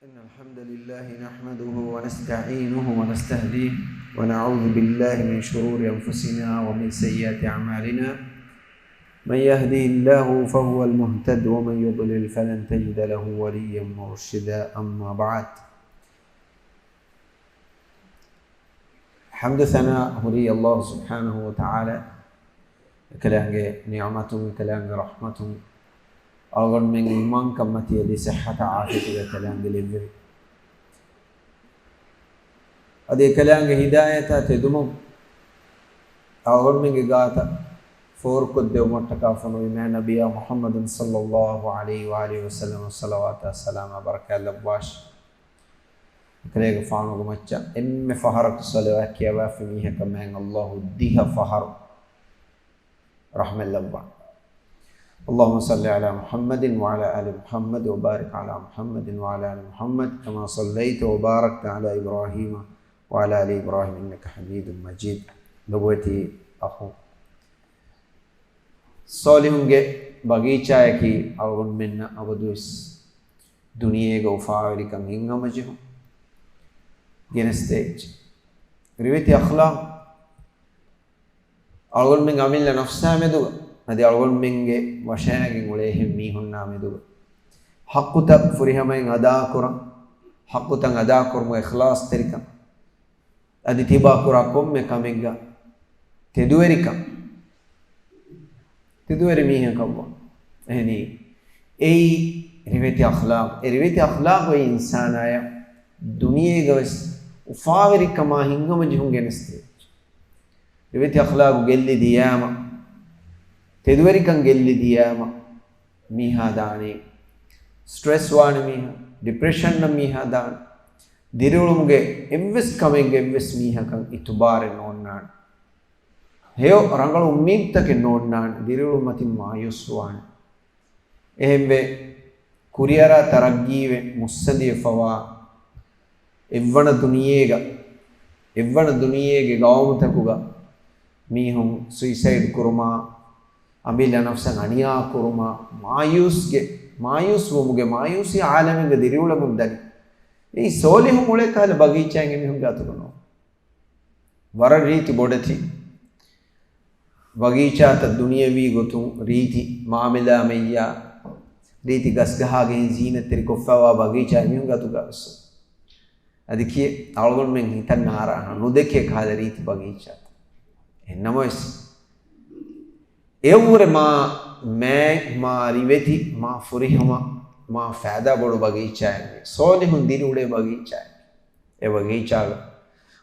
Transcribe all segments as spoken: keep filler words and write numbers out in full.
إن الحمد لله نحمده ونستعينه ونستهديه، ونعوذ بالله من شرور أنفسنا ومن سيئات أعمالنا. من يهده الله فهو المهتد، ومن يضلل فلن تجد له وليا مرشدا. أما بعد، ޙަމްދު ސަނާ ހުރީ ﷲ ސުބްޙާނަހޫ ވަތަޢާލާ، އެކަލާނގެ ނިޢުމަތުން، އެކަލާނގެ ރަޙްމަތުން، އަޅުގަނޑުމެން އީމާންކަން މަތި އެދި ޞިއްޙަތާ ޢާފިޔަތުގަ އެކަލާނގެ ލެއްވެވި. އަދި އެކަލާނގެ ހިދާޔަތާ ތެދުމުން އަޅުގަނޑުމެންގެ ގާތަށް ފޯރުކޮށްދެވުމަށްޓަކާ ފޮނުވި މާތް ނަބިއްޔާ މުޙައްމަދު ޞައްލައްލާހު ޢަލައިހި ވައާލިހި ވަސައްލަމަށް ޞަލަވާތާ ސަލާމާ ބަރަކާތް ލައްވާށި. އެކަލޭގެފާނުގެ މައްޗަށް އެންމެ ފަހަރަކު ޞަލަވާތް ކިޔަވާފި މީހަކަށް މާތް ﷲ ދިހަ ފަހަރު ރަޙްމަތް ލައްވާނެ. اللهم صل على محمد وعلى آل محمد وبارك على محمد وعلى آل محمد كما صليت وباركت على إبراهيم وعلى آل إبراهيم إنك حميد مجيد. ލޮބުވެތި އަޚުން، ޞާލިޙުންގެ ބަގީޗާއަކީ އަޅުގަނޑުމެންނަށް އަބަދުވެސް ދުނިޔޭގަ އުފާވެރިކަން ހިތްހަމަޖެހުން ގެނެސްދޭ އެއްޗެއް. ރިވެތި އަޚްލާޤް، އަޅުގަނޑުމެންގެ އަމިއްލަ ނަފްސާ މެދުގަ، އަދި އަޅުގަނޑުމެންގެ ވަށައިގެން އުޅޭ އެހެން މީހުންނާ މެދުގަ ޙައްޤުތައް ފުރިހަމައިން އަދާކުރަން، ޙައްޤުތައް އަދާކުރުމުގަ އިޚްލާޞްތެރިކަން، އަދި ތިބާ ކުރާ ކޮންމެ ކަމެއްގަ ތެދުވެރިކަން، ތެދުވެރި މީހަކަށްވާން. އެހެނީ، އެއީ ރިވެތި އަޚްލާޤް. އެ ރިވެތި އަޚްލާޤު އެ އިންސާނާޔަށް ދުނިޔޭގަވެސް އުފާވެރިކަމާ ހިތްހަމަޖެހުން ގެނެސްދޭ އެއްޗެއް. ރިވެތި އަޚްލާޤު ގެއްލި ދިޔާމަ، ތެދުވެރިކަން ގެއްލި ދިޔާމަ، މީހާ ދާނީ ސްޓްރެސް ވާނެ މީހާ، ޑިޕްރެޝަންއަށް މީހާ ދާނެ. ދިރިއުޅުމުގެ އެއްވެސް ކަމެއްގެ އެއްވެސް މީހަކަށް އިތުބާރެއް ނޯންނާނެ. ހެޔޮ ރަނގަޅު އުއްމީދުތަކެއް ނޯންނާނެ. ދިރިއުޅުން މަތިން މާޔޫސްވާނެ. އެހެންވެ، ކުރިއަރާ ތަރައްގީވެ މުއްސަނދިވެފަވާ އެއްވަނަ ދުނިޔޭގަ، އެއްވަނަ ދުނިޔޭގެ ގައުމުތަކުގަ މީހުން ސުއިސައިޑް ކުރުމާ، އަމިއްލަ ނަފްސަށް އަނިޔާ ކުރުމާ، މާޔޫސްގެ، މާޔޫސްވުމުގެ، މާޔޫސީ ޢާލަމެއްގަ ދިރިއުޅެމުން ދަނީ. އެއީ ޞާލިޙުން އުޅޭ ކަހަލަ ބަގީޗާއެއް އެމީހުންގެ އަތުގަ ނޯން. ވަރަށް ރީތި ބޮޑެތި ބަގީޗާތައް ދުނިޔަވީ ގޮތުން ރީތި މާމިލާމެއްޔާ، ރީތި ގަސްގަހާގެހިން ޒީނަތްތެރިކޮށްފައިވާ ބަގީޗާ އެމީހުންގެ އަތުގަވެސް. އަދި ކިޔެ އަޅުގަނޑުމެން ހިތަށް ނާރާ ނުދެކޭ ކަހަލަ ރީތި ބަގީޗާތައް. އެހެންނަމަވެސް، އެއަށްވުރެ މާ މާތް، މާ ރިވެތި، މާ ފުރިހަމަ، މާ ފައިދާ ބޮޑު ބަގީޗާއެއް މީ. ޞާލިޙުން ދިރިއުޅޭ ބަގީޗާއެއް. އެ ބަގީޗާގަ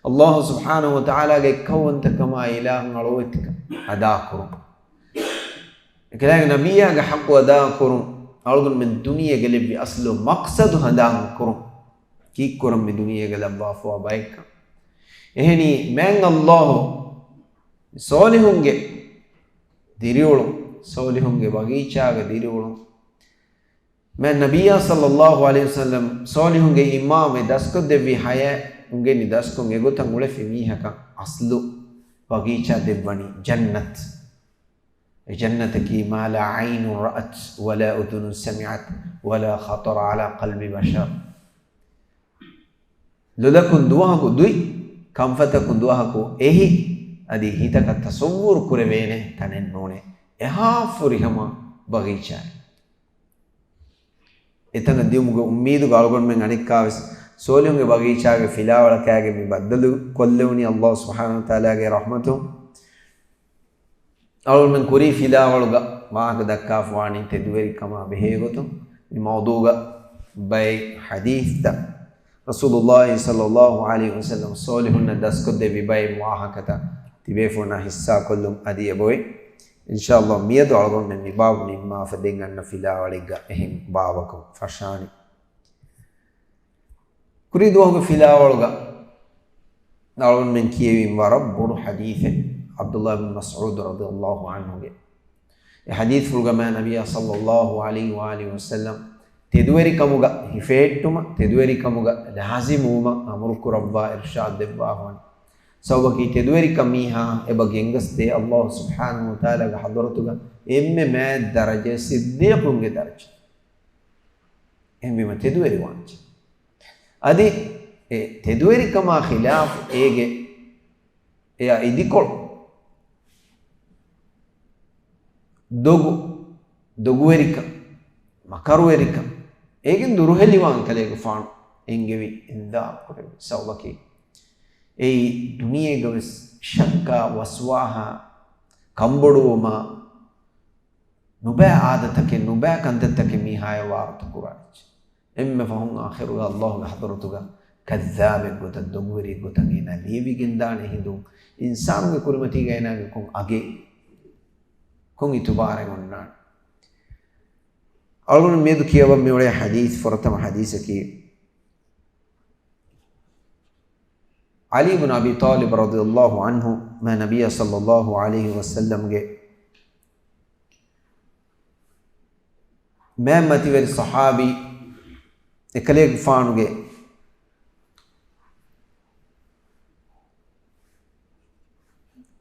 ﷲ ސުބްޙާނަހޫ ވަތަޢާލާގެ އެއްކައުވަންތަކަމާ އިލާހުން އަޅުވެތިކަން އަދާކުރުން. އެކަލާނގެ ނަބިއްޔާގެ ޙައްޤު އަދާކުރުން. އަޅުގަނޑުމެން ދުނިޔޭގަ ލެއްވި އަސްލު މަޤްޞަދު ހަނދާންކުރުން. ކީއްކުރަން މި ދުނިޔޭގަ ލައްވާފަވާ ބައެއްކަން. އެހެނީ، މާތް ﷲ ޞާލިޙުންގެ ދިރިއުޅުން، ޞާލިޙުންގެ ބަގީޗާގަ ދިރިއުޅުން. މާތް ނަބިއްޔާ ޞައްލައްލާހު ޢަލައިހި ވަސައްލަމް ޞާލިޙުންގެ އިމާމެއް ދަސްކޮށްދެއްވި ހަޔާތް އުނގެނި ދަސްކޮށް އެގޮތަށް އުޅެފި މީހަކަށް އަސްލު ބަގީޗާ ދެއްވަނީ ޖަންނަތް. އެ ޖަންނަތަކީ ما لا عين رأت ولا أذن سمعت ولا خطر على قلب بشر. ލޮލަކުން ދުވަހަކު ދުއި، ކަންފަތަކުން ދުވަހަކު އެހި، އަދި ހިތަކަށް ތަޞައްވުރު ކުރެވޭނެ ތަނެއް ނޫނޭ. އެހާ ފުރިހަމަ ބަގީޗާއެއް. އެތަނަށް ދިޔުމުގެ އުއްމީދުގަ އަޅުގަނޑުމެން އަނެއްކާވެސް ސޯލިހުންގެ ބަގީޗާގެ ފިލާވަޅަކާގެން މި ބައްދަލު ކޮށްލެވުނީ ﷲ ސުބްޙާނަހޫ ވަތަޢާލާގެ ރަޙްމަތުން. އަޅުގަނޑުމެން ކުރީ ފިލާވަޅުގަ ވާހަކަ ދައްކާފަވާނީ ތެދުވެރިކަމާ ބެހޭގޮތުން. މި މައުޟޫގަ ބައެއް ޙަދީޘްތައް، ރަސޫލުﷲ ޞައްލައްލާހު ޢަލައިހި ވަސައްލަމް ޞޯލިހުންނަށް ދަސްކޮށްދެއްވި ބައެއް ވާހަކަތައް ތިބޭފުޅުންނާ ޙިއްޞާކޮށްލުން އަދި އެބައޮތް. އިންޝާﷲ މިއަދު އަޅުގަނޑުމެން މި ބާބު ނިންމާފަ ދެން އަންނަ ފިލާވަޅެއްގަ އެހެން ބާވަކުން ފަށާނީ. ކުރީ ދުވަހުގެ ފިލާވަޅުގަ އަޅުގަނޑުމެން ކިޔެވިން ވަރަށް ބޮޑު ޙަދީޘެއް ޢަބްދުﷲ ބިން މަސްޢޫދު ރަޟިޔަﷲ ޢަންހުގެ. އެ ޙަދީޘްފުޅުގަ މާތް ނަބިއްޔާ ޞައްލައްލާހު ޢަލައިހި ވައާލިހި ވަސައްލަމް ތެދުވެރިކަމުގަ ހިފެހެއްޓުމަށް، ތެދުވެރިކަމުގަ ލާޒިމުވުމަށް އަމުރުކުރައްވާ އިރުޝާދު ދެއްވާފަވަނީ. ސަބަބަކީ ތެދުވެރިކަން މީހާ އެބަ ގެންގަސްދޭ ﷲ ސުބްޙާނަހޫ ވަތަޢާލާގެ ޙަޟްރަތުގަ އެންމެ މާތް ދަރަޖައެއް ސިއްދީޤުންގެ ދަރަޖަ. އެހެންވީމަ ތެދުވެރިވާންޖެ. އަދި އެ ތެދުވެރިކަމާ ޚިލާފު އޭގެ އެއާ އިދިކޮޅު، ދޮގު، ދޮގުވެރިކަން، މަކަރުވެރިކަން، އޭގެން ދުރުހެލިވާން ކަލޭގެފާނު އެންގެވި އިންދާރު ކުރެއްވި ސަބަބަކީ، އެއީ ދުނިޔޭގަވެސް ޝައްކާ، ވަސްވާހާ، ކަންބޮޑުވުމާ، ނުބައި އާދަތަކެއް، ނުބައި ކަންތައްތަކެއް މީހާޔަށް ވާރުތަ ކުރާ އެއްޗެއް. އެންމެ ފަހުން އާޚިރުގަ އައްލާހުގެ ޙަޟްރަތުގަ ކައްޛާބެއްގޮތަށް، ދޮގުވެރިއެއްގޮތަށް އޭނާ ލިޔެވިގެންދާނެ ހިނދުން، އިންސާނުންގެ ކުރިމަތީގަ އޭނާގެ ކޮން އަގެއް، ކޮން އިތުބާރެއް އޮންނާނެ؟ އަޅުގަނޑު މިއަދު ކިޔަވަން މިއުޅޭ ޙަދީޘް، ފުރަތަމަ ޙަދީޘަކީ، ޢަލީ ބުން އަބީ ޠާލިބް ރަޟިޔައްލާހު ޢަންހު މާތް ނަބިއްޔާ ޞައްލައްލާހު ޢަލައިހި ވަސައްލަމްގެ މާތް މަތިވެރި ޞަޙާބީ އެކަލޭގެފާނުގެ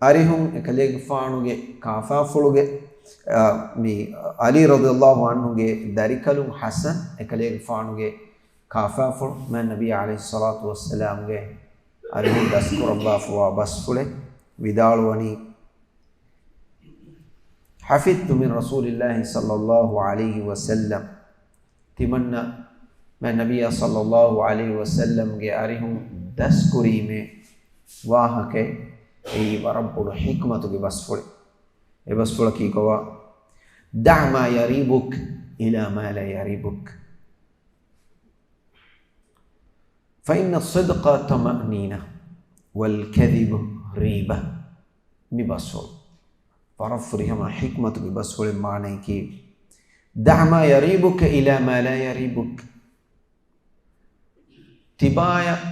އަރިހުން އެކަލޭގެފާނުގެ ކާފާފުޅުގެ، އާ، މި ޢަލީ ރަޟިޔައްލާހު ޢަންހުގެ ދަރިކަލުން ޙަސަން އެކަލޭގެފާނުގެ ކާފާފުޅު މާތް ނަބީ ޢަލައިހިއްޞަލާތު ވައްސަލާމްގެ އަރިހުން ދަސްކުރައްވާފަވާ ބަސްފުޅެއް ވިދާޅުވަނީ، حفظت من رسول الله صلى الله عليه وسلم، ތިމަންނަ މާތް ނަބިއްޔާ ޞައްލައްލާހު ޢަލައިހި ވަސައްލަމްގެ އަރިހުން ދަސްކުރީމޭ ވާހަކައެއް، އެއީ ވަރަށް ބޮޑު ޙިކްމަތުގެ ބަސްފުޅެއް. އެ ބަސްފުޅަކީ ކޮބާ؟ دع ما يريبك إلى ما لا يريبك، فإن الصدق طمأنينة والكذب ريبة. މި ބަސްފުޅު ވަރަށް ފުރިހަމަ ޙިކްމަތުގެ ބަސްފުޅެއް. މާނަޔަކީ، دع ما يريبك إلى ما لا يريبك. ތިބާޔަށް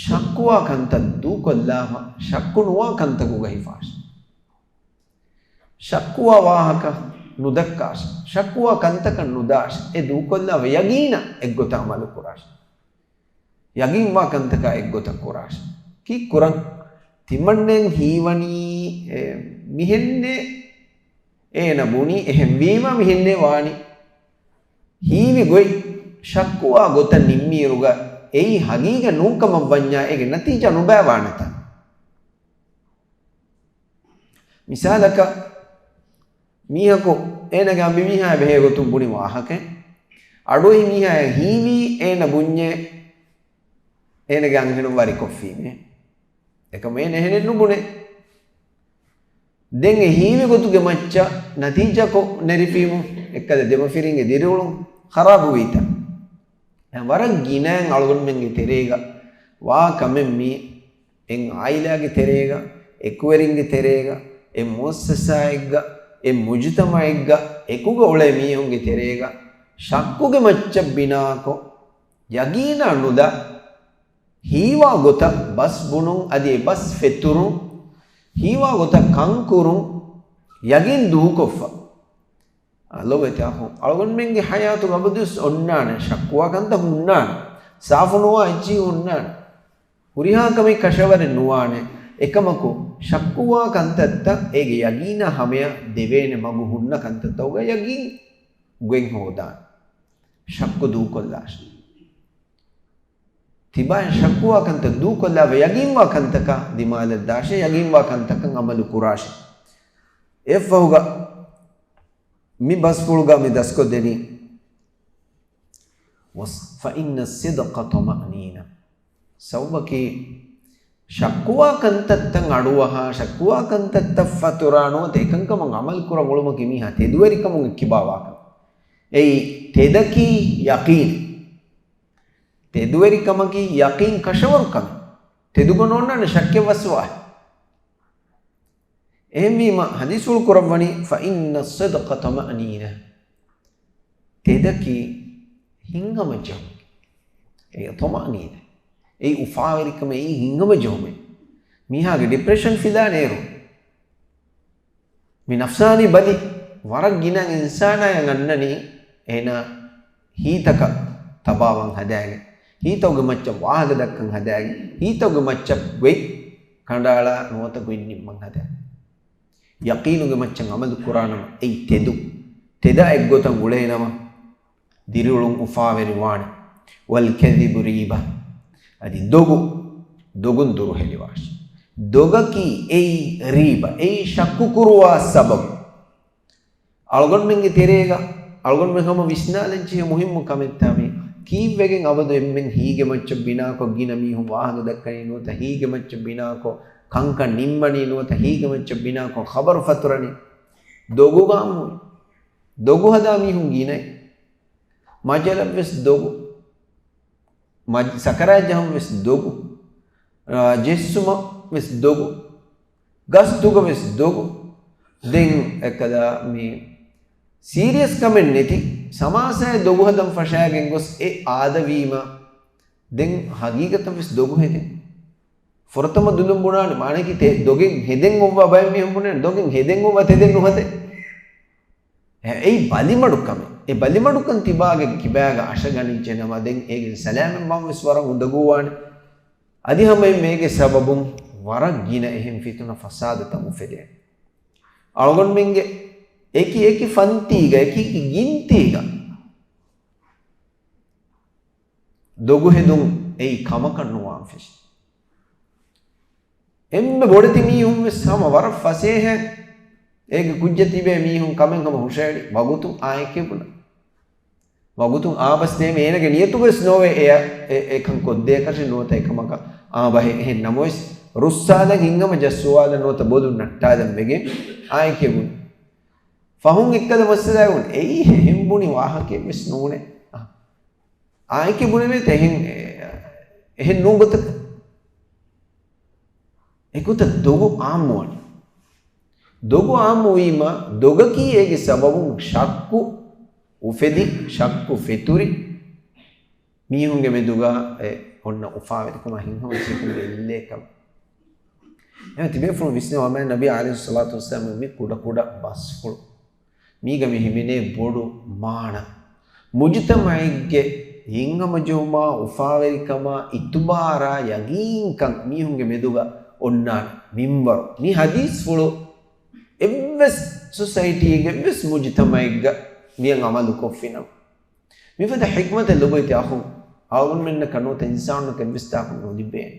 ޝައްކުވާ ކަންތައް ދޫކޮށްލާފަ، ޝައްކު ނުވާ ކަންތަކުގަ ހިފާށި. ޝައްކުވާ ވާހަކަ ނުދައްކާށި. ޝައްކުވާ ކަންތަކަށް ނުދާށި. އެ ދޫކޮށްލާފަ ޔަގީނަށް އެއްގޮތަށް ޢަމަލު ކުރާށި. ޔަގީންވާ ކަންތަކާ އެއްގޮތަށް ކުރާށި. ކީއްކުރަން؟ ތިމަންނެން ހީވަނީ، އެ، މިހެންނޭ އޭނަ ބުނީ، އެހެންވީމަ މިހެންނޭ ވާނީ. ހީވި ގޮތް ޝައްކުވާ ގޮތަށް ނިންމިއިރުގަ އެއީ ހަގީގަތް ނޫންކަމަށް ވަންޏާ އޭގެ ނަތީޖާ ނުބައިވާނެތަ؟ މިސާލަކަށް، މީހަކު އޭނަގެ އަނބިމީހާ ބެހޭ ގޮތުން ބުނި ވާހަކައެއް، އަޑުއިވި މީހާޔަށް ހީވީ އޭނަ ބުންޏޭ އޭނަގެ އަންހެނުން ވަރިކޮށްފީމޭ. އެކަމު އޭނަ އެހެނެއް ނުބުނޭ. ދެން އެ ހީވި ގޮތުގެ މައްޗަށް ނަތީޖާކޮށް ނެރިފީމު އެއްކަލަ ދެމަފިރިންގެ ދިރިއުޅުން ޚަރާބުވީތަ؟ އެ ވަރަށް ގިނައިން އަޅުގަނޑުމެންގެ ތެރޭގަ ވާ ކަމެއް މީ. އެއް ޢާއިލާގެ ތެރޭގަ، އެކުވެރިންގެ ތެރޭގަ، އެއް މުއައްސަސާއެއްގަ، އެއް މުޖުތަމަޢެއްގަ، އެކުގަ އުޅޭ މީހުންގެ ތެރޭގަ ޝައްކުގެ މައްޗަށް ބިނާކޮށް، ޔަގީނާ ނުދާ، ހީވާ ގޮތަށް ބަސް ބުނުން، އަދި އެ ބަސް ފެތުރުން، ހީވާ ގޮތަށް ކަންކުރުން، ޔަގީން ދޫކޮށްފަ. އަލޯބެތި އަޚު، އަޅުގަނޑުމެންގެ ޙަޔާތުގަ އަބަދުވެސް އޮންނާނެ، ޝައްކުވާ ކަންތައް ހުންނާނެ، ސާފުނުވާ އެއްޗިހި ހުންނާނެ. ހުރިހާ ކަމެއް ކަށަވަރެއް ނުވާނެ. އެކަމަކު، ޝައްކުވާ ކަންތައްތައް އޭގެ ޔަގީނާ ހަމަޔަށް ދެވޭނެ މަގު ހުންނަ ކަންތައްތަކުގަ ޔަގީން ގޮތް ހޯދާނެ. ޝައްކު ދޫކޮށްލާށި. ތިބާއިން ޝައްކުވާ ކަންތައް ދޫކޮށްލާފަ ޔަގީންވާ ކަންތަކާ ދިމާލަށް ދާށޭ، ޔަގީންވާ ކަންތަކަށް ޢަމަލު ކުރާށޭ. އެއަށްފަހުގަ މި ބަސްފުޅުގަ މި ދަސްކޮށްދެނީ، فإن الصدق طمأنينة. ސަބަބަކީ، ޝައްކުވާ ކަންތައްތައް އަޑުއަހާ، ޝައްކުވާ ކަންތައްތައް ފަތުރާ ނުވަތަ އެކަންކަމަށް ޢަމަލު ކުރަން އުޅުމަކީ މީހާ ތެދުވެރިކަމުން އެއްކިބާވާކަން. އެއީ ތެދަކީ ޔަޤީން. ތެދުވެރިކަމަކީ ޔަޤީން ކަށަވަރު ކަމެއް. ތެދުގަ ނޯންނާނެ ޝައްކެއް ވަސްވާހެއް. އެހެންވީމަ، ޙަދީޘްފުޅު ކުރައްވަނީ، فإن الصدق طمأنينة. ތެދަކީ ހިތްހަމަޖެހުމެއް. އެ ޠަމައްނީނާ. އެއީ އުފާވެރިކަމެއް، އެއީ ހިތްހަމަޖެހުމެއް. މީހާގެ ޑިޕްރެޝަން ފިލާނެ އޭރު. މި ނަފްސާނީ ބަލި ވަރަށް ގިނަ އިންސާނާޔަށް އަންނަނީ އޭނާ ހިތްތަކަށް ތަބާވާން ހަދާގެން، ހިތްތަކުގެ މައްޗަށް ވާހަކަ ދައްކަން ހަދާގެން، ހިތްތަކުގެ މައްޗަށް ގޮތް ކަނޑައަޅާ ނުވަތަ ގޮތް ނިންމަން ހަދާ. ޔަޤީނުގެ މައްޗަށް ޢަމަލު ކުރާނަމަ އެއީ ތެދު، ތެދަށް އެއްގޮތަށް އުޅޭނަމަ، ދިރިއުޅުން އުފާވެރި ވާނެ. والكذب ريبة. އަދި ދޮގު، ދޮގުން ދުރުހެލިވާށި. ދޮގަކީ އެއީ ރީބަ، އެއީ ޝައްކު ކުރުވާ ސަބަބު. އަޅުގަނޑުމެންގެ ތެރޭގަ އަޅުގަނޑުމެން ހަމަ ވިސްނާލަން ޖެހޭ މުހިއްމު ކަމެއްތާ މީ. ކީއްވެގެން އަބަދު އެންމެން ހީގެ މައްޗަށް ބިނާކޮށް ގިނަ މީހުން ވާހަކަ ދައްކަނީ ނުވަތަ ހީގެ މައްޗަށް ބިނާކޮށް ކަންކަން ނިންމަނީ ނުވަތަ ހީގެ މައްޗަށް ބިނާކޮށް ޚަބަރު ފަތުރަނީ؟ ދޮގުގަ އާއްމުވި. ދޮގު ހަދާ މީހުން ގިނައި. މަޖަލަށްވެސް ދޮގު. މަޖް-، ސަކަރާތް ޖަހަން ވެސް ދޮގު. އާ، ޖެއްސުމަށް ވެސް ދޮގު. ގަސްތުގަ ވެސް ދޮގު. ދެން އެކަލާ މި ސީރިއަސް ކަމެއް ނެތި ސަމާސާއެއް ދޮގު ހަދަން ފަށާގެން ގޮސް އެ އާދަވީމަ ދެން ހަގީގަތަށް ވެސް ދޮގު ހެދެން. ފުރަތަމަ ދުލުން ބުނާނެ މާނައަކީ ތެ-، ދޮގެއް ހެދެން އޮއްވާ ބައެއް މީހުން ބުނޭ ދޮގެއް ހެދެން އޮއްވާ ތެދެއް ނުހަދޭ. އެ-، އެއީ ބަލިމަޑުކަމެއް. އެ ބަލިމަޑުކަން ތިބާގެ ކިބާގަ އަށަގަނިއްޖެ ނަމަ، ދެން އޭގެ ސަލާމަތްވާން ވެސް ވަރަށް އުނދަގޫވާނެ. އަދި ހަމައެއް މޭގެ ސަބަބުން ވަރަށް ގިނަ އެހެން ފިތުނަ ފަސާދަތައް އުފެދޭ. އަޅުގަނޑުމެންގެ އެކި އެކި ފަންތީގަ، އެކި އެކި ގިންތީގަ ދޮގުހެދުން އެއީ ކަމަކަށް ނުވާން ފެށި. އެންމެ ބޮޑެތި މީހުން ވެސް ހަމަ ވަރަށް ފަސޭހައިން އޭގެ ކުއްޖަށް ތިބޭ މީހުން ކަމެއް ހަމަ ހުށައެޅި ވަގުތުން އާއެކޭ ބުނަ. ވަގުތުން އާބަސް ދޭމެ އޭނަގެ ނިޔަތުގަ ވެސް ނޯވޭ އެ-، އެ-، އެކަން ކޮށްދޭކަށެއް ނުވަތަ އެކަމަކަށް އާބަހެއް. އެހެން ނަމަވެސް ރުއްސާލަން ހިތްހަމަ ޖައްސުވާލަން ނުވަތަ ބޮލުން ނައްޓާލަން ވެގެން އާއެކޭ ބުނި. ފަހުން އެއްކަލަ މައްސަލައެއް ވުން. އެއީ އެހެން ބުނި ވާހަކައެއް ވެސް ނޫނޭ. އާ. އާއެކޭ ބުނެވޭތަ އެހެން، އެ-، އެހެން ނޫން ގޮތަކަށް. އެގޮތަށް ދޮގު އާއްމުވަނީ. ދޮގު އާއްމުވީމަ، ދޮގަކީ އޭގެ ސަބަބުން ޝައްކު އުފެދި، ޝައްކު ފެތުރި، މީހުންގެ މެދުގަ އެ އޮންނަ އުފާވެރިކަމާ ހިތްހަމަޖެހިކަމުގެ އެއްލޭކަން. އެހެން ތިބޭފުޅުން ވިސްނަވާ މާތް ނަބީ ޢަލައިހިއްޞަލާތު ވައްސަލާމް މި ކުޑަ ކުޑަ ބަސްފުޅު. މީގަ މި ހިމެނޭ ބޮޑު މާނަ. މުޖުތަމަޢެއްގެ ހިތްހަމަޖެހުމާ، އުފާވެރިކަމާ، އިތުބާރާ، ޔަގީންކަން މީހުންގެ މެދުގަ އޮންނާނެ މިންވަރު. މި ޙަދީޘްފުޅު އެއްވެސް ސޮސައިޓީއެއްގެ އެއްވެސް މުޖުތަމަޢެއްގަ މިއަށް ޢަމަލުކޮށްފިނަމަ، މިފަދަ ޙިކްމަތެއް ލޮބުވެތި އަޚުން، އަޅުގަނޑުމެންނަކަށް ނުވަތަ އިންސާނުންނަކަށް އެއްވެސް ތާކު ނުލިބޭނެ.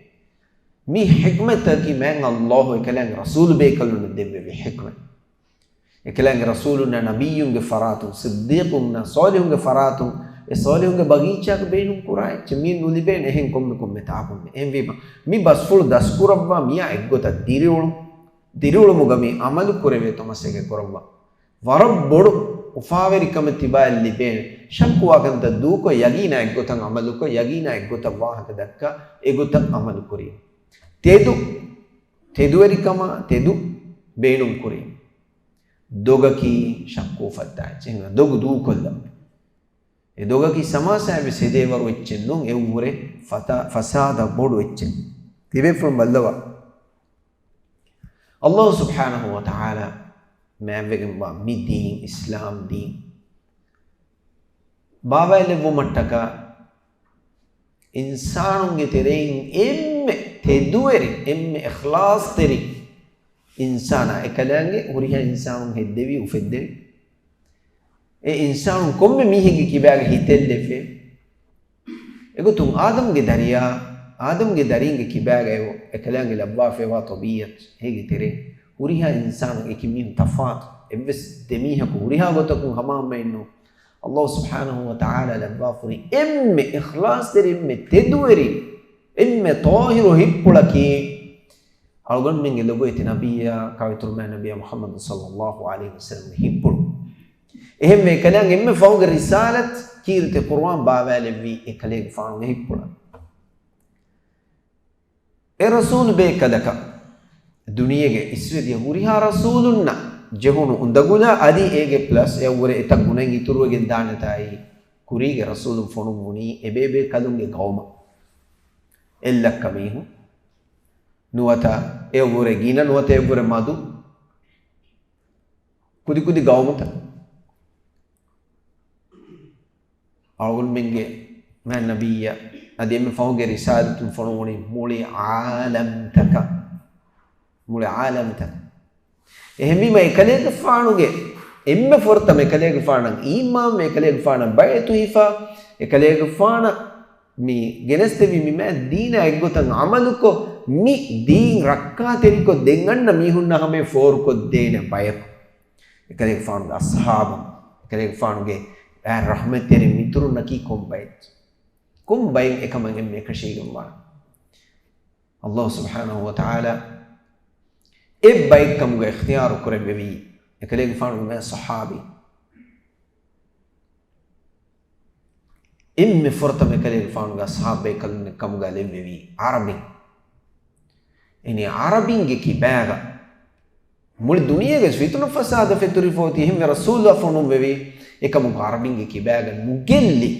މި ޙިކްމަތަކީ މާތް ﷲ އެކަލާނގެ ރަސޫލު ބޭކަލުންނަށް ދެއްވެވި ޙިކްމަތް. އެކަލާނގެ ރަސޫލުންނާ ނަބިއްޔުންގެ ފަރާތުން، ޞިއްދީޤުންނާ ޞާލިޙުންގެ ފަރާތުން، އެ ޞާލިޙުންގެ ބަގީޗާގަ ބޭނުން ކުރާ އެއްޗެއް މިއެއް ނުލިބޭނެ އެހެން ކޮންމެ ކޮންމެ ތާކުން. އެހެންވީމަ، މި ބަސްފުޅު ދަސްކުރައްވާ މިއާ އެއްގޮތަށް ދިރިއުޅުން، ދިރިއުޅުމުގަ މި ޢަމަލު ކުރެވޭތޯ މަސައްކަތް ކުރައްވާ. ވަރަށް ބޮޑު އުފާވެރިކަމެއް ތިބާއަށް ލިބޭނެ. ޝައްކުވާކަންތައް ދޫކޮށް، ޔަގީނާ އެއްގޮތަށް ޢަމަލުކޮށް، ޔަގީނާ އެއްގޮތަށް ވާހަކަ ދައްކާ، އެގޮތަށް ޢަމަލު ކުރީ. ތެދު، ތެދުވެރިކަމާ ތެދު ބޭނުން ކުރީ. ދޮގަކީ ޝައްކު އުފައްދާ އެއްޗެއް. ދޮގު ދޫކޮށްލަން. އެ ދޮގަކީ ސަމާސާއެއް ވެސް ހެދޭވަރު އެއްޗެއް ނޫން، އެއަށްވުރެ ފަތާ-، ފަސާދަ ބޮޑު އެއްޗެއް. ތިބޭފުޅުން ބައްލަވާ. ﷲ ސުބްޙާނަހޫ ވަތަޢާލާ މާތްވެގެންވާ މި ދީން، އިސްލާމް ދީން ބާވާލެއްވުމަށްޓަކާ، އިންސާނުންގެ ތެރެއިން އެންމެ ތެދުވެރި، އެންމެ އިޚްލާޞްތެރި އިންސާނާ އެކަލާނގެ ހުރިހާ އިންސާނުން ހެއްދެވި، އުފެއްދެވި. އެ އިންސާނުން ކޮންމެ މީހެއްގެ ކިބާގަ ހިތެއް ލެއްވޭ. އެގޮތުން އާދަމްގެ ދަރިޔާ، އާދަމްގެ ދަރީންގެ ކިބާގައި އެކަލާނގެ ލައްވާފައިވާ ޠަބީޢަތް، އޭގެ ތެރެއިން ހުރިހާ އިންސާނުން އެކި މީހުން ތަފާތު. އެއްވެސް ދެމީހަކު ހުރިހާ ގޮތަކުން ހަމަހަމައެއްނޫން. ﷲ ސުބްޙާނަހޫ ވަތަޢާލާ ލައްވާފަ ހުރި އެންމެ އިޚްލާޞްތެރި، އެންމެ ތެދުވެރި، އެންމެ ޠާހިރު ހިތްޕުޅަކީ އަޅުގަނޑުމެންގެ ލޮބުވެތި ނަބިއްޔާ، ކައިވެތި އުރުމާ ނަބިއްޔާ މުޙައްމަދު ޞައްލައްލާހު ޢަލައިހި ވަސައްލަމްގެ ހިތްޕުޅު. އެހެންވެ، އެކަލާނގެ އެންމެ ފަހުގެ ރިސާލަތް، ކީރިތި ޤުރުއާން ބާވާލެއްވީ އެކަލޭގެފާނުގެ ހިތްޕުޅަށް. އެ ރަސޫލު ބޭކަލަކަށް ދުނިޔޭގެ އިސްވެދިޔަ ހުރިހާ ރަސޫލުންނަށް ޖެހުނު އުނދަގުލާ އަދި އޭގެ ޕްލަސް އެއަށްވުރެ އެތައް ގުނައިން އިތުރުވެގެން ދާނެތާއި، ކުރީގެ ރަސޫލުން ފޮނުއްވުނީ އެބޭބޭކަލުންގެ ގައުމަށް. އެއްލައްކަ މީހުން ނުވަތަ އެއަށްވުރެ ގިނަ ނުވަތަ އެއަށްވުރެ މަދު ކުދިކުދި ގައުމުތައް. އަޅުގަނޑުމެންގެ މާތް ނަބިއްޔާ އަދި އެންމެ ފަހުގެ ރިސާލަތުން ފޮނުވުނީ މުޅި ޢާލަމްތަކަށް. މުޅި ޢާލަމްތަކަށް. އެހެންވީމަ އެކަލޭގެފާނުގެ އެންމެ ފުރަތަމަ އެކަލޭގެފާނަށް އީމާންވެ، އެކަލޭގެފާނަށް ބައިޢަތު ހިފާ، އެކަލޭގެފާނަށް މި ގެނެސްދެވީ މި މާތް ދީނާ އެއްގޮތަށް ޢަމަލުކޮށް، މި ދީން ރައްކާތެރިކޮށް ދެން އަންނަ މީހުންނާ ހަމަޔަށް ފޯރުކޮށްދޭނެ ބަޔަކު. އެކަލޭގެފާނުގެ އަޞްޙާބުން، އެކަލޭގެފާނުގެ ރަޙްމަތްތެރި މިތުރުންނަކީ ކޮން ބައެއް؟ ކޮން ބައެއް އެކަމަށް އެންމެ އެކަށީގެންވާނެ؟ ﷲ ސުބްޙާނަހޫ ވަތަޢާލާ އެއް ބައެއްކަމުގަ އިޚްތިޔާރު ކުރެއްވެވީ އެކަލޭގެފާނުގެ މާތް ޞަޙާބީ. އެންމެ ފުރަތަމަ އެކަލޭގެފާނުގެ އަޞްޙާބުބޭކަލުންނެއް ކަމުގަ ލެއްވެވީ ޢަރަބިން. އެނީ ޢަރަބިންގެ ކިބާގަ މުޅި ދުނިޔޭގެ ފިތުނަ ފަސާދަ ފެތުރިފަ އޮތީ އެހެންވެ ރަސޫލާ ފޮނުއްވެވީ. އެކަމަކު ޢަރަބިންގެ ކިބާގަ ނުގެއްލި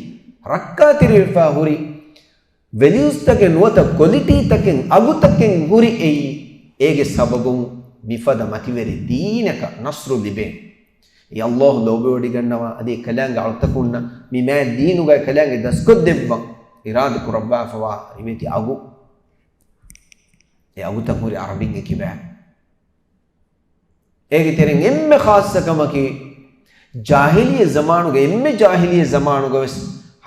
ރައްކާތެރިވެފަ ހުރި ވެލިއުސްތަކެއް ނުވަތަ ކޮލިޓީތަކެއް އަގުތަކެއް ހުރި އެއީ އޭގެ ސަބަބުން މިފަދަ މަތިވެރި ދީނަކަށް ނަޞްރު ލިބޭނެ. އެ ﷲ ލޯބިވޮޑިގަންނަވާ އަދި އެކަލާނގެ އަޅުތަކުންނަށް މި މާތް ދީނުގައި އެކަލާނގެ ދަސްކޮށްދެއްވަން އިރާދަ ކުރައްވާފަވާ ރިވެތި އަގު. އެ އަގުތައް ހުރި ޢަރަބިންގެ ކިބާ. އޭގެ ތެރެއިން އެންމެ ޚާއްޞަ ކަމަކީ، ޖާހިލިއްޔަ ޒަމާނުގަ، އެންމެ ޖާހިލިއްޔަ ޒަމާނުގަ ވެސް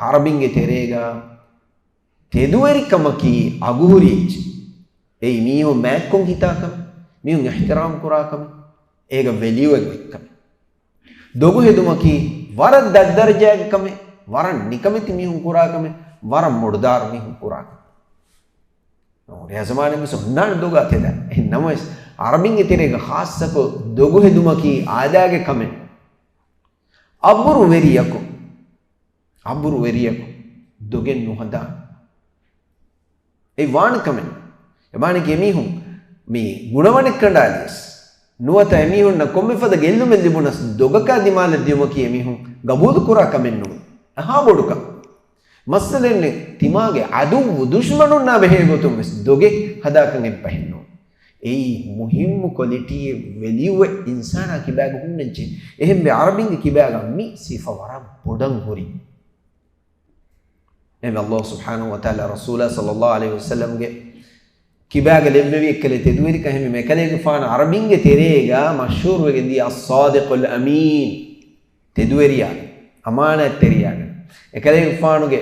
ޢަރަބިންގެ ތެރޭގަ ތެދުވެރިކަމަކީ އަގުހުރި އެއްޗެއް. އެއީ މީހުން މާތްކޮށް ހިތާ ކަމެއް، މީހުން އިޙްތިރާމް ކުރާ ކަމެއް، އޭގަ ވެލިއުއެއް އޮތް ކަމެއް. ދޮގު ހެދުމަކީ ވަރަށް ދަށްދަރަޖައިގެ ކަމެއް، ވަރަށް ނިކަމެތި މީހުން ކުރާ ކަމެއް، ވަރަށް މޮޑުދާރު މީހުން ކުރާ ކަމެއް. ރޭ ޒަމާނެއް ވެސް އޮންނާނެ ދޮގާ ތެދާ. އެހެން ނަމަވެސް، ޢަރަބިންގެ ތެރޭގަ ޚާއްޞަކޮށް ދޮގު ހެދުމަކީ އާދައިގެ ކަމެއް. އަބުރުވެރިޔަކު، އަބުރުވެރިޔަކު ދޮގެއް ނުހަދާނެ. އެ ވާނެ ކަމެއް. އެ ވާނެ ކި އެމީހުން މި ގުނަވަނެއް ކަނޑާލިޔަސް، ނުވަތަ އެމީހުންނަށް ކޮންމެ ފަދަ ގެއްލުމެއް ލިބުނަސް ދޮގަކާ ދިމާލަށް ދިޔުމަކީ އެމީހުން ގަބޫލު ކުރާ ކަމެއް ނޫން. އެހާ ބޮޑު ކަމެއް. މައްސަލައެއް ނެތް، ތިމާގެ ޢަދުއްވު ދުޝްމަނުންނާ ބެހޭ ގޮތުން ވެސް ދޮގެއް ހަދާކަން އެއްބަހެއް ނޫން. އެއީ މުހިއްމު ކޮލިޓީއެއް، ވެލިއުއެއް އިންސާނާ ކިބާގަ ހުންނަންޖެހޭ. އެހެންވެ ޢަރަބިންގެ ކިބާގަ މި ސިފަ ވަރަށް ބޮޑަށް ހުރި. އެހެންވެ ﷲ ސުބްޙާނަހޫ ވަތަޢާލާ ރަސޫލާ ޞައްލައްލާހު ޢަލައިހި ވަސައްލަމްގެ ކިބާގަ ލެއްވެވި އެއްކަލެ ތެދުވެރިކަން އެހެންވެ އެކަލޭގެފާނު ޢަރަބިންގެ ތެރޭގަ މަޝްހޫރުވެގެން ދިޔަ އައްޞާދިޤުލް އަމީން. ތެދުވެރިޔާ، އަމާނާތްތެރިޔާ. އެކަލޭގެފާނުގެ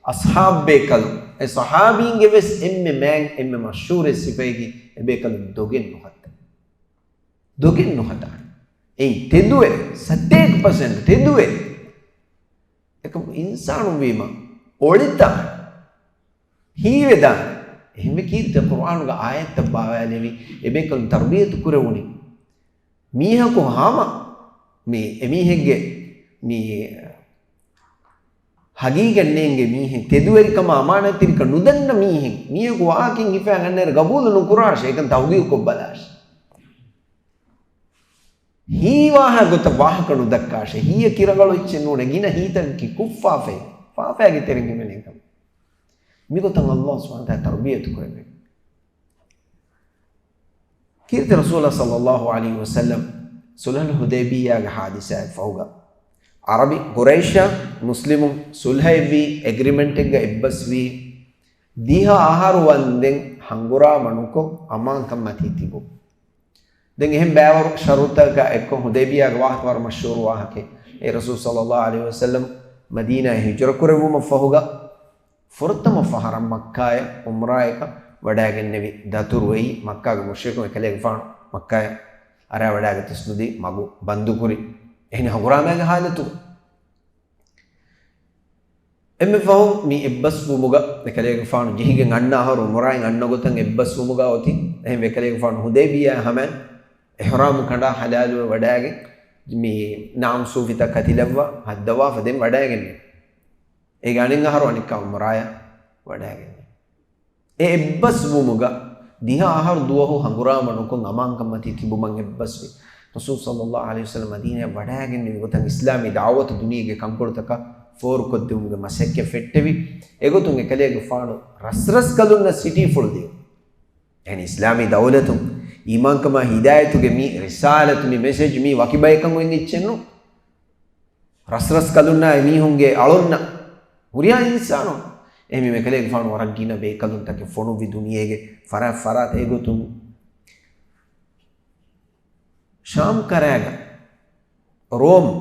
އަޞްޙާބުބޭކަލުން، އެ ޞަޙާބީންގެ ވެސް އެންމެ މާތް، އެންމެ މަޝްހޫރު ސިފައަކީ އެބޭކަލުން ދޮގެއް ނުހައްދާ. ދޮގެއް ނުހަދާނެ. އެއީ ތެދުވެރި، ސަތޭކަ ޕަސެންޓް ތެދުވެރި. އެކަމަކު އިންސާނުން ވީމަ އޮޅިތާނެ. ހީވެދާނެ. އެހެންވެ ކީރިތި ޤުރްއާނުގެ އާޔަތްތައް ބާވާލެވި، އެބޭކަލުން ތަރުބިޔަތު ކުރެވުނީ. މީހަކު ހަމަ މި އެމީހެއްގެ މި ހަގީގަތް ނޭނގޭ މީހެއް، ތެދުވެރިކަމާ އަމާނާތްތެރިކަން ނުދަންނަ މީހެއް، މީހަކު ވާހަކައިން ހިފައި އަންނައިރު ގަބޫލު ނުކުރާށޭ، އެކަން ތަހުގީގު ކޮށްބަލާށޭ. ހީވާހަ ގޮތަށް ވާހަކަ ނުދައްކާށޭ. ހީއަކީ ރަނގަޅު އެއްޗެއް ނޫނޭ. ގިނަ ހީތަކަކީ ކުށްފާފައި، ފާފައިގެ ތެރެއިން ހިމެނޭ ކަމެއް. މިގޮތަށް ﷲ ސުބްޙާނަހޫ ވަތަޢާލާ ތަރުބިޔަތު ކުރެއްވި. ކީރިތި ރަސޫލާ ޞައްލައްލާހު ޢަލައިހި ވަސައްލަމް ޞުލްޙުލް ޙުދައިބިއްޔާގެ ޙާދިސާއަށް ފަހުގަ، ޢަރަބި ޤުރައިޝާ މުސްލިމުން ޞުލްޙައެއްވީ، އެގްރިމެންޓެއްގަ އެއްބަސްވީ، ދިހަ އަހަރު ވަންދެން ހަނގުރާމަ ނުކޮށް އަމާންކަން މަތީ ތިބުން. ދެން އެހެން ބައިވަރު ޝަރުތަކާ އެއްކޮށް ޙުދައިބިއްޔާގެ ވާހަކަ ވަރަށް މަޝްހޫރު ވާހަކައެއް. އެ ރަސޫލު ޞައްލައްލާހު ޢަލައިހި ވަސައްލަމް މަދީނާއަށް ހިޖުރަ ކުރެއްވުމަށް ފަހުގަ، ފުރަތަމަ ފަހަރަށް މައްކާއަށް ޢުމްރާއަކަށް ވަޑައިގެންނެވި ދަތުރުވެއި، މައްކާގެ މުޝްރިކުން އެކަލޭގެފާނު މައްކާއަށް އަރާ ވަޑައިގަތަސް ނުދީ މަގު ބަންދުކުރި. އެހެނި ހަނގުރާމައިގެ ޙާލަތުގަ. އެންމެ ފަހުން މި އެއްބަސްވުމުގަ އެކަލޭގެފާނު ޖެހިގެން އަންނަ އަހަރު ޢުމްރާއިން އަންނަ ގޮތަށް އެއްބަސްވުމުގަ އޮތީ. އެހެން އެކަލޭގެފާނު ޙުދައިބިއްޔާ ހަމައިން އިޙްރާމު ކަނޑާ ޙަލާލުވެ ވަޑައިގެން މި ނާމް ސޫފިތައް ކަތިލައްވާ ހައްދަވާފަ ދެން ވަޑައިގެންނެވި. އޭގެ އަނެއް އަހަރު އަނެއްކާ ޢުމްރާޔަށް ވަޑައިގެންނެވި. އެ އެއްބަސްވުމުގަ ދިހަ އަހަރު ދުވަހު ހަނގުރާމަ ނުކޮށް އަމާންކަން މަތީ ތިބުމަށް އެއްބަސްވި. ރަސޫލު ޞައްލައްލާހު ޢަލައިހި ވަސައްލަމް މަދީނާއަށް ވަޑައިގެންނެވި ގޮތަށް އިސްލާމީ ދަޢުވަތު ދުނިޔޭގެ ކަންކޮޅުތަކަށް ފޯރުކޮށްދިއުމުގެ މަސައްކަތް ފެއްޓެވި. އެގޮތުން އެކަލޭގެފާނު ރަސްރަސްކަލުންނަށް ސިޓީފުޅު ދިއުން. އެހެން އިސްލާމީ ދައުލަތުން އީމާންކަމާ ހިދާޔަތުގެ މި ރިސާލަތު، މި މެސެޖް، މީ ވަކި ބަޔަކަށް އޮތް އެއްޗެއް ނޫން. ރަސްރަސްކަލުންނާ އެމީހުންގެ އަޅުންނަށް ހުރިހާ އިންސާނުން. އެހެންވީމަ އެކަލޭގެފާނު ވަރަށް ގިނަ ބޭކަލުންތަކެއް ފޮނުއްވި ދުނިޔޭގެ ފަރާތް ފަރާތަށް. އެގޮތުން ޝާމް ކަރައިގަ ރޯމް،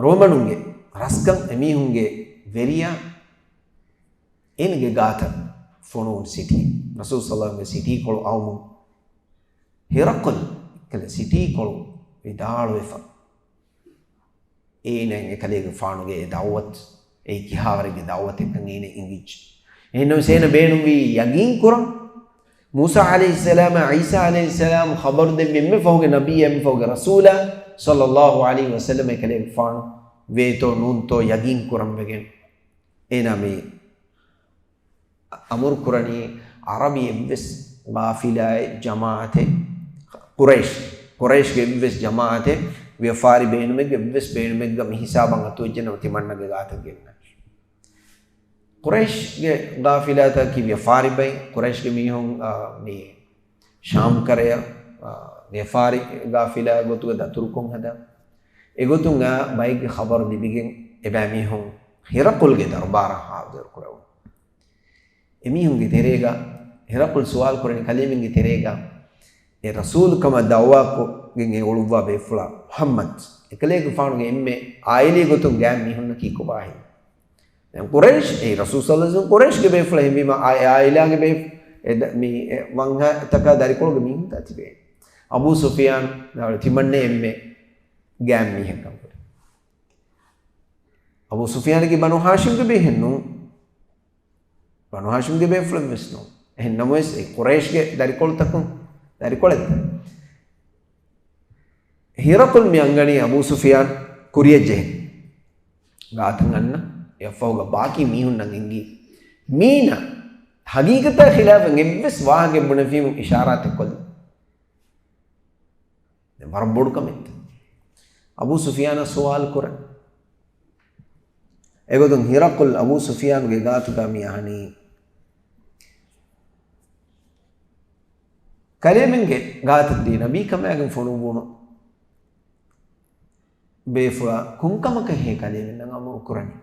ރޯމަނުންގެ ރަސްކަން އެމީހުންގެ ވެރިޔާ އޭނަގެ ގާތަށް ފޮނުވުން ސިޓީ، ރަސޫލު ޞައްލައްލާހު ޢަލައިހި ވަސައްލަމްގެ ސިޓީކޮޅު އައުމުން ހިރަޤުލް ކަލޭ ސިޓީކޮޅު ވިދާޅުވެފަ. އޭނައަށް އެކަލޭގެފާނުގެ އެ ދަޢުވަތު، އެއީ ކިހާވަރެއްގެ ދަޢުވަތެއްކަން އޭނަ އެނގިއްޖެ. އެހެންނަމަވެސް އޭނަ ބޭނުންވީ ޔަގީން ކުރަން. މޫސާ ޢަލައިހިއްސަލާމާ ޢީސާ ޢަލައިހިއްސަލާމް ޚަބަރު ދެއްވި އެންމެ ފަހުގެ ނަބީ، އެންމެ ފަހުގެ ރަސޫލާ ޞައްލައްލާހު ޢަލައިހި ވަސައްލަމް އެކަލޭގެފާނު ވޭތޯ ނޫންތޯ ޔަގީން ކުރަން ވެގެން އޭނާ މި އަމުރު ކުރަނީ ޢަރަބި އެއްވެސް ޤާފިލާއެއް ޖަމާޢަތެއް، ޤުރައިޝް، ޤުރައިޝްގެ އެއްވެސް ޖަމާޢަތެއް ވިޔަފާރި ބޭނުމެއްގެ އެއްވެސް ބޭނުމެއްގަ މި ހިސާބަށް އަތުވެއްޖެނަމަ ތިމަންނަގެ ގާތަށް ގެންނަން. ޤުރައިޝްގެ ޤާފިލާތަކީ ވިޔަފާރި ބައެއް، ޤުރައިޝްގެ މީހުން، އާ، މި ޝާމް ކަރަޔަށް، އާ، ވިޔަފާރި ޤާފިލާ ގޮތުގަ ދަތުރުކޮށް ހަދާ. އެގޮތުން އާ ބައެއްގެ ޚަބަރު ލިބިގެން އެބައިމީހުން ހިރަޤުލްގެ ދަރުބާރަށް ޙާޟިރު ކުރެވުނު. އެމީހުންގެ ތެރޭގަ ހިރަޤުލް ސުވާލު ކުރަނީ ކަލޭމެންގެ ތެރޭގަ، އެ ރަސޫލު ކަމަށް ދަޢުވާކޮށްގެން އެ އުޅުއްވާ ބޭފުޅާ މުޙައްމަދު، އެކަލޭގެފާނުގެ އެންމެ އާއިލީ ގޮތުން ގާތް މީހުންނަކީ ކޮބާހޭ؟ ދެން ޤުރައިޝް، އެއީ ރަސޫލު ޞައްލައްލާހު ޢަލައިހި ވަސައްލަމްގެ ޤުރައިޝްގެ ބޭފުޅާ ހެންވީމަ، އާ، އެ އާއިލާގެ ބޭފު-، އެ ދަ-، މި އެ ވަންހަތަކާ ދަރިކޮޅުގެ މީހުންތާ ތިބޭ. އަބޫ ސުފިޔާން ތިމަންނަ އެންމެ ގާތް މީހެއްކަން ކުރި. އަބޫ ސުފިޔާނަކީ ބަނޫ ހާޝިމްގެ ބޭހެއްނޫން. ބަނޫ ހާޝިމްގެ ބޭފުޅެއްވެސް ނޫން. އެހެން ނަމަވެސް، އެ ޤުރައިޝްގެ ދަރިކޮޅުތަކުން، ދަރިކޮޅެއް. ހިރަޤުލް މި އަންގަނީ އަބޫ ސުފިޔާން ކުރިޔަށް ޖެހެން. ގާތަށް އަންނަ އެއަށްފަހުގަ ބާކީ މީހުންނަށް އެނގި، މީނަ ހަގީގަތާ ޚިލާފަށް އެއްވެސް ވާހަކައެއް ބުނެފީމު އިޝާރާތެއް ކޮށްލި. ދެން ވަރަށް ބޮޑު ކަމެއް. އަބޫ ސުފިޔާނަށް ސުވާލު ކުރަން. އެގޮތުން ހިރަޤުލް އަބޫ ސުފިޔާނުގެ ގާތުގަ މި އަހަނީ، ކަލޭމެންގެ ގާތަށް ދީ ނަބީ ކަމާގެން ފޮނުއްވުނު ބޭފުޅާ ކޮންކަމަކަށްހޭ ކަލޭމެންނަށް އަމުރު ކުރަނީ؟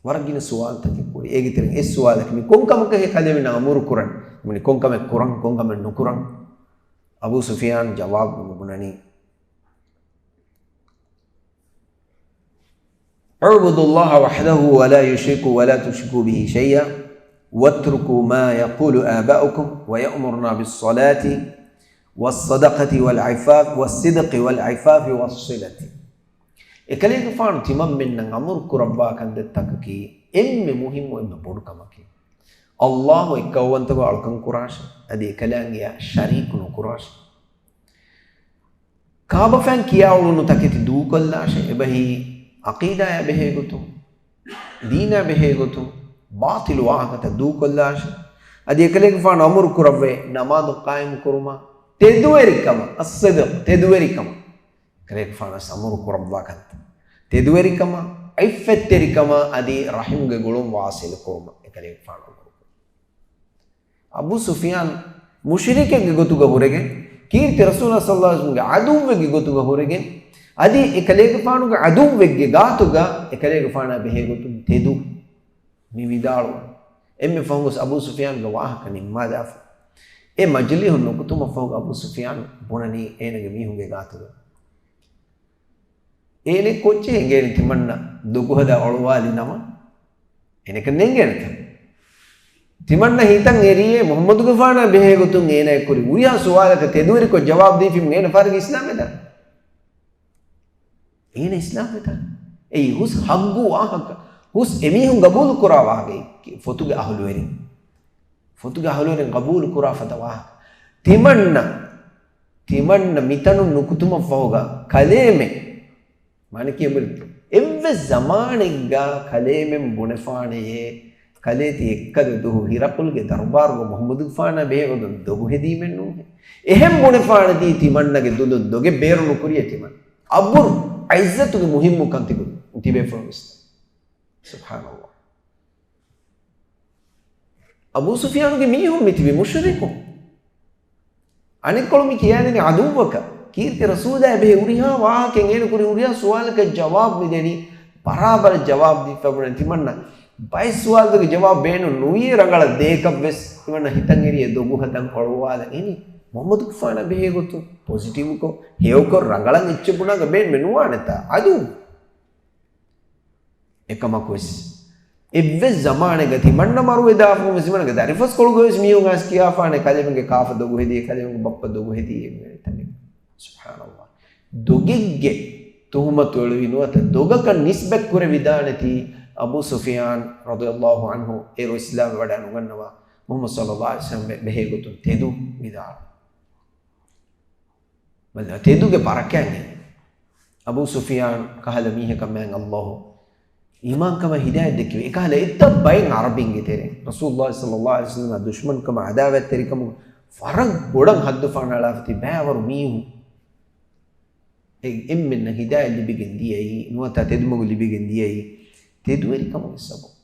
ވަރަށް ގިނަ ސުވާލުތަކެއް ކުރި. އޭގެ ތެރެއިން އެއް ސުވާލަކީ، މި ކޮންކަމަކަށްހޭ ކަލޭމެންނަށް އަމުރު ކުރަން؟ މި ކޮންކަމެއް ކުރަން، ކޮންކަމެއް ނުކުރަން؟ އަބޫ ސުފިޔާން ޖަވާބު ބުނަނީ، اعبدوا الله وحده ولا يشركوا ولا تشركوا به شيئا واتركوا ما يقول آباؤكم ويأمرنا بالصلاة والصدقة والعفاف والصدق والعفاف والصلة. އެކަލޭގެފާނު ތިމަންމެންނަށް އަމުރު ކުރައްވާ ކަންތައްތަކަކީ އެންމެ މުހިއްމު، އެންމެ ބޮޑު ކަމަކީ، ﷲ އެއްކައުވަންތަކޮށް އަޅުކަން ކުރާށޭ، އަދި އެކަލާނގެއަށް ޝަރީކު ނުކުރާށޭ. ކާބަފައިން ކިޔާ އުޅުނު ތަކެތި ދޫކޮށްލާށޭ، އެބަހީ ޢަޤީދާއާ ބެހޭ ގޮތުން، ދީނާ ބެހޭ ގޮތުން ބާޠިލު ވާހަކަތައް ދޫކޮށްލާށޭ. އަދި އެކަލޭގެފާނު އަމުރު ކުރައްވައި ނަމާދު ޤާއިމު ކުރުމަށް، ތެދުވެރިކަމަށް، އައްޞިދްޤު، ތެދުވެރިކަމަށް. ކަލޭގެފާނަށް އަމުރު ކުރައްވާ ކަންތައް، ތެދުވެރިކަމަށް، ޢިއްފަތްތެރިކަމަށް އަދި ރަޙިމުގެ ގުޅުން ވާޞިލު ކުރުމަށް އެކަލޭގެފާނު އަމުރު ކުރި. އަބޫ ސުފިޔާން މުޝްރިކެއްގެ ގޮތުގަ ހުރެގެން، ކީރިތި ރަސޫލާ ޞައްލައްލާހު ޢަލައިހި ވަސައްލަމްގެ ޢަދުއްވެއްގެ ގޮތުގަ ހުރެގެން، އަދި އެކަލޭގެފާނުގެ ޢަދުއްވެއްގެ ގާތުގަ އެކަލޭގެފާނާ ބެހޭ ގޮތުން ތެދު މި ވިދާޅުވަން. އެންމެ ފަހުން ގޮސް އަބޫ ސުފިޔާންގެ ވާހަކަ ނިންމާލާފަ. އެ މަޖިލީހުން ނުކުތުމަށްފަހު އަބޫ ސުފިޔާން ބުނަނީ އޭނަގެ މީހުންގެ ގާތުގަ، އޭނަ ކޮއްޗެއް އެނގޭނެ ތިމަންނަ ދޮގުހަދާ އޮޅުވާލި ނަމަ؟ އޭނަކަށް ނޭނގޭނެތަ؟ ތިމަންނަ ހިތަށް އެރިއޭ މުޙައްމަދުގެފާނާ ބެހޭ ގޮތުން އޭނާ ކުރި ހުރިހާ ސުވާލަކަށް ތެދުވެރިކޮށް ޖަވާބު ދީފީމު އޭނަ ފާރިގެ އިސްލާމްވެދާނެ. އޭނަ އިސްލާމްވެދާނެ. އެއީ ހުސް ޙައްގު ވާހަކަ. ހުސް އެމީހުން ގަބޫލު ކުރާ ވާހަކަ. ފޮތުގެ އަހުލުވެރިން. ފޮތުގެ އަހުލުވެރިން ގަބޫލު ކުރާ ފަދަ ވާހަކަ. ތިމަންނަ، ތިމަންނަ މިތަނުން ނުކުތުމަށްފަހުގަ ކަލޭމެން. މާނަ ކިޔަން ބުނި. އެއްވެސް ޒަމާނެއްގަ ކަލޭމެން ބުނެފާނެޔޭ، ކަލޭ ތި އެއްކަލަ ދުހު ހިރަޤުލްގެ ދަރުބާރުގަ މުޙައްމަދުގެފާނާ ބެހޭ ގޮތުން ދޮގުހެދީމެއްނޫން. އެހެން ބުނެފާނެތީ ތިމަންނަގެ ދުލުން ދޮގެއް ބޭރު ނުކުރިޔޭ ތިމަން. އަބުރު ޢިއްޒަތުގެ މުހިއްމުކަން ތިބެ-، ތިބޭފުޅުން ވިސްނާ. ސުބްޙާނަﷲ. އަބޫ ސުފިޔާނުގެ މީހުން މިތިބި މުޝްރިކުން. އަނެއްކޮޅު މި ކިޔާދެނީ ޢަދުއްވަކަށް. ކީރިތި ރަސޫލާ އެބެހޭ ހުރިހާ ވާހަކައެއް އޭނަ ކުރި ހުރިހާ ސުވާލަކަށް ޖަވާބު މިދެނީ، ބަރާބަރަށް ޖަވާބު ދީފަ ބުނެ ތިމަންނަ ބައެއް ސުވާލުތަކުގެ ޖަވާބު ބޭނުން ނުވިޔޭ ރަނގަޅަށް ދޭކަށްވެސް ތިމަންނަ ހިތަށް އެރިޔޭ ދޮގުހަދަން އޮޅުވާލަން އިނީ މުޙައްމަދުގެފާނާ ބެހޭ ގޮތުން ޕޮޒިޓިވްކޮށް، ހެޔޮކޮށް ރަނގަޅަށް އެއްޗެއް ބުނާގަ ބޭންމެ ނުވާނެތާ އަދު. އެކަމަކުވެސް، އެއްވެސް ޒަމާނެއްގަ ތިމަންނަ މަރުވެދާފަވުން ވެސް ތިމަންނަގެ ދަރިފަސްކޮޅުގަ ވެސް މީހުން އައިސް ކިޔާފާނެ، ކަލޭމެންގެ ކާފަ ދޮގު ހެދިއޭ، ކަލޭމެންގެ ބައްޕަ ދޮގު ހެދިއޭ އެންމެ ތަނެއް. ސުބްޙާނަﷲ. ދޮގެއްގެ ތުހުމަތު އެޅުވި ނުވަތަ ދޮގަކަށް ނިސްބަތް ކުރެވިދާނެތީ އަބޫ ސުފިޔާން ރަޟިޔަﷲ ޢަންހު އޭރު އިސްލާމް ވެވަޑައި ނުގަންނަވާ މުޙައްމަދު ޞައްލަﷲ ޢަލައިހި ވަސައްލަމަ ބެ-، ބެހޭ ގޮތުން ތެދު ވިދާޅުވި. ބަލަ، ތެދުގެ ބަރަކާތް އެއީ. އަބޫ ސުފިޔާން ކަހަލަ މީހަކަށް މާތް ﷲ އީމާންކަމަށް ހިދާޔަތް ދެއްކެވި. އެކަހަލަ އެތައް ބައެއް ޢަރަބިންގެ ތެރެއިން ރަސޫލުﷲ ޞައްލަﷲ ޢަލައިހި ވަސައްލަމަ ދުޝްމަންކަމާ ޢަދާވަތްތެރިކަމުން ވަރަށް ބޮޑަށް ހައްދު ފަހަނައަޅާފަ ތިބި ބައިވަރު މީހުން. އެ އެންމެންނަށް ހިދާޔަތް ލިބިގެން ދިޔައީ، ނުވަތަ ތެދުމަގު ލިބިގެން ދިޔައީ، ތެދުވެރިކަމުގެ ސަބަބުން.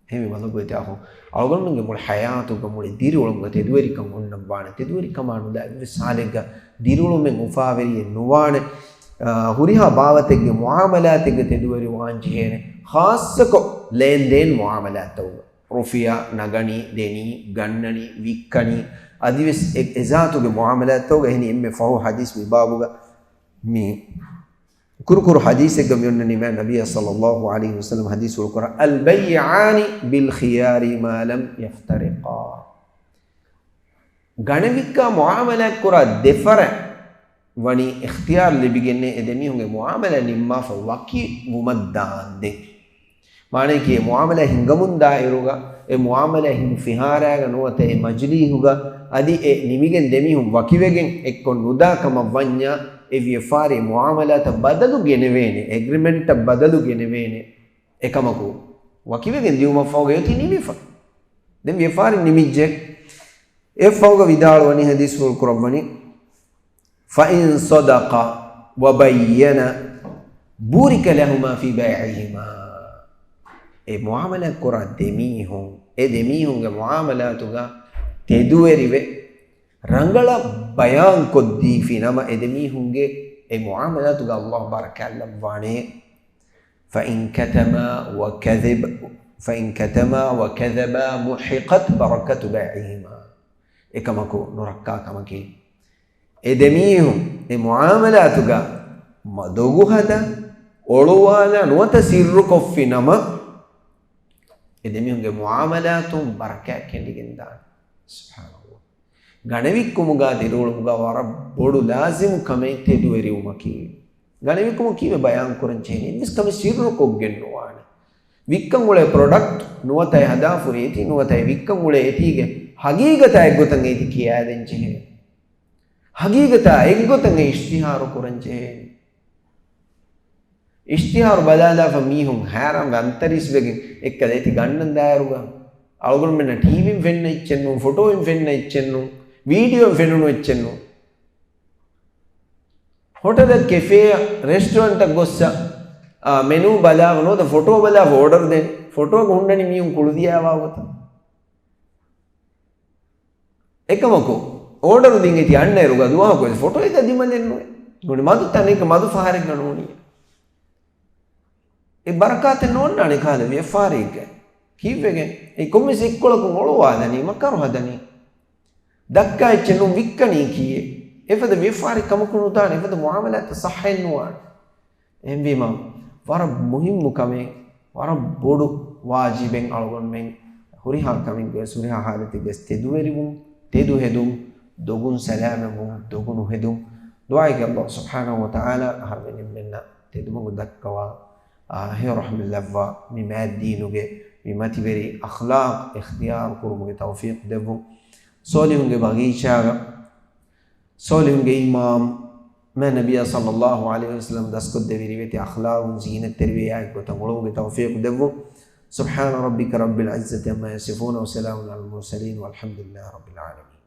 އެހެންވީމަ އަޅުގަނޑުމެންގެ މުޅި ޙަޔާތުގަ މުޅި ދިރިއުޅުމުގަ ތެދުވެރިކަން އޮންނަން ވާނެ. ތެދުވެރިކަމާ ނުލާ އެއްވެސް ޙާލެއްގަ ދިރިއުޅުމެއް އުފާވެރިއެއް ނުވާނެ. އާ، ހުރިހާ ބާވަތެއްގެ މުޢާމަލާތެއްގަ ތެދުވެރިވާން ޖެހޭނެ. ޚާއްޞަކޮށް ލޭންދޭން މުޢާމަލާތްތަކުގަ. ރުފިޔާ ނަގަނީ، ދެނީ، ގަންނަނީ، ވިއްކަނީ، އަދިވެސް އެ، އެ ޒާތުގެ މުޢާމަލާތްތަކުގަ. އެހެނީ އެންމެ ފަހު ޙަދީޘް މި ބާބުގަ މި ކުރުކުރު ޙަދީޘެއްގަ މިއޮންނަނީ މާތް ނަބިއްޔާ ޞައްލަﷲ ޢަލައިހި ވަސައްލަމަ ޙަދީޘްފުޅު ކުރާ، "البيعان بالخيار ما لم يفترقا." ގަނެވިއްކާ މުޢާމަލާތް ކުރާ ދެފަރަށް ވަނީ އިޚްތިޔާރު ލިބިގެންނޭ އެ ދެމީހުންގެ މުޢާމަލާތް ނިންމާފަ ވަކި ވުމަށްދާންދެން. މާނަޔަކީ، އެ މުޢާމަލާތް ހިނގަމުންދާއިރުގަ، އެ މުޢާމަލާތް ހިނގު ފިހާރައިގަ ނުވަތަ އެ މަޖިލީހުގަ، އަދި އެ ނިމިގެން ދެމީހުން ވަކިވެގެން އެއްކޮށް ނުދާ ކަމަށް ވަންޏާ، އެ ވިޔަފާރި މުޢާމަލާތަށް ބަދަލު ގެނެވޭނެ، އެގްރިމެންޓަށް ބަދަލު ގެނެވޭނެ. އެކަމަކު، ވަކިވެގެން ދިޔުމަށްފަހުގަ އޮތީ ނިމިފަ. ދެން ވިޔަފާރި ނިމިއްޖެ. އެއަށްފަހުގަ ވިދާޅުވަނީ، ޙަދީޘްފުޅު ކުރައްވަނީ، "فإن صدقا وبينا بورك لهما في بيعهما." އެ މުޢާމަލާތް ކުރާ ދެމީހުން، އެ ދެމީހުންގެ މުޢާމަލާތުގަ ތެދުވެރިވެ، ރަނގަޅަށް ބަޔާންކޮށްދީފި ނަމަ، އެ ދެމީހުންގެ އެ މުޢާމަލާތުގަ ﷲ ބަރަކާތް ލައްވާނެ. "فإن كتما وكذب، فإن كتما وكذبا محقت بركة بيعهما." އެކަމަކު ނުރައްކާ ކަމަކީ، އެ ދެމީހުން އެ މުޢާމަލާތުގަ މަ-، ދޮގު ހަދާ، އޮޅުވާލާ ނުވަތަ ސިއްރުކޮށްފި ނަމަ، އެ ދެމީހުންގެ މުޢާމަލާތުން ބަރަކާތް ކެނޑިގެންދާނެ. ސުބްޙާނަﷲ. ގަނެވިއްކުމުގަ ދިރިއުޅުމުގަ ވަރަށް ބޮޑު ލާޒިމު ކަމެއް ތެދުވެރިވުމަކީ. ގަނެވިއްކުމަށް ކީއްވެ ބަޔާން ކުރަން ޖެހެނީ؟ އެއްވެސް ކަމެއް ސިއްރުކޮށްގެން ނުވާނެ. ވިއްކަން އުޅޭ ޕްރޮޑަކްޓް ނުވަތަ އެ ހަދާފުރި އެތި ނުވަތަ އެ ވިއްކަން އުޅޭ އެތީގެ ހަގީގަތާ އެއްގޮތަށް އޭތި ކިޔާދޭން ޖެހޭ. ހަގީގަތާ އެއްގޮތަށް އެ އިޝްތިހާރު ކުރަން ޖެހޭ. އިޝްތިހާރު ބަލާލާފަ މީހުން ހައިރާންވެ އަންތަރީސްވެގެން އެއްކަލަ އޭތި ގަންނަން ދާއިރުގަ އަޅުގަނޑުމެންނަށް ޓީވީން ފެންނަ އެއްޗެއް ނޫން، ފޮޓޯއިން ފެންނަ އެއްޗެއް ނޫން، ވީޑިއޯއިން ފެނުނު އެއްޗެއް ނޫން. ހޮޓަލެއް، ކެފޭއަށް، ރެސްޓޯރެންޓަށް ގޮއްސަ، އާ، މެނޫ ބަލާފަ ނުވަތަ ފޮޓޯ ބަލާފަ އޯޑަރު ދޭން. ފޮޓޯގަ ހުންނަނީ މީހުން ކުޅުދިޔާވާ ގޮތަށް. އެކަމަކު، އޯޑަރު ދިން އެތި އަންނައިރުގަ ދުވަހަކު އެ ފޮޓޯއެއް ދިމަލެއް ނުވޭ. ނޫނީ މަދު ތަނެއްގަ މަދު ފަހަރެއްގަ ނޫނީ. އެ ބަރަކާތެއް ނޯންނާނެ ކަހަލަ ވިޔަފާރިއެއްގަ. ކީއްވެގެން؟ އެ ކޮންމެސް އެއްކޮޅަކުން އޮޅުވާލަނީ، މަކަރު ހަދަނީ. ދައްކާ އެއްޗެއް ނޫން ވިއްކަނީ ކީއެއް؟ އެފަދަ ވިޔަފާރި ކަމަކު ނުދާނެ، އެފަދަ މުޢާމަލާތައް ޞައްޙައެއް ނުވާނެ. އެހެންވީމަ، ވަރަށް މުހިއްމު ކަމެއް، ވަރަށް ބޮޑު ވާޖިބެއް އަޅުގަނޑުމެން ހުރިހާ ކަމެއްގަވެސް، ހުރިހާ ހާލަތެއްގަވެސް ތެދުވެރިވުން، ތެދުހެދުން، ދޮގުން ސަލާމަތްވުން، ދޮގު ނުހެދުން. ދުޢާއެކޭ ﷲ ސުބްޙާނަހޫ ވަތަޢާލާ އަހަރުމެން އެންމެންނަށް ތެދުމަގު ދައްކަވާ، އާ، ހެޔޮ ރަޙްމަތް ލައްވާ، މި މާތް ދީނުގެ މި މަތިވެރި އަޚްލާޤް އިޚްތިޔާރު ކުރުމުގެ ތައުފީޤު ދެއްވުން. ޞޯލިޙުންގެ ބަގީޗާގަ، ޞޯލިޙުންގެ އިމާމް، މާތް ނަބިއްޔާ ޞައްލައްލާހު ޢަލައިހި ވަސައްލަމަ ދަސްކޮށްދެވި ރިވެތި އަޚްލާޤުން ޒީނަތްތެރިވެ އާ އެއްގޮތަށް އުޅުމުގެ ތައުފީޤު ދެއްވުން. سبحان ربك رب العزة عما يصفون وسلام على المرسلين والحمد لله رب العالمين.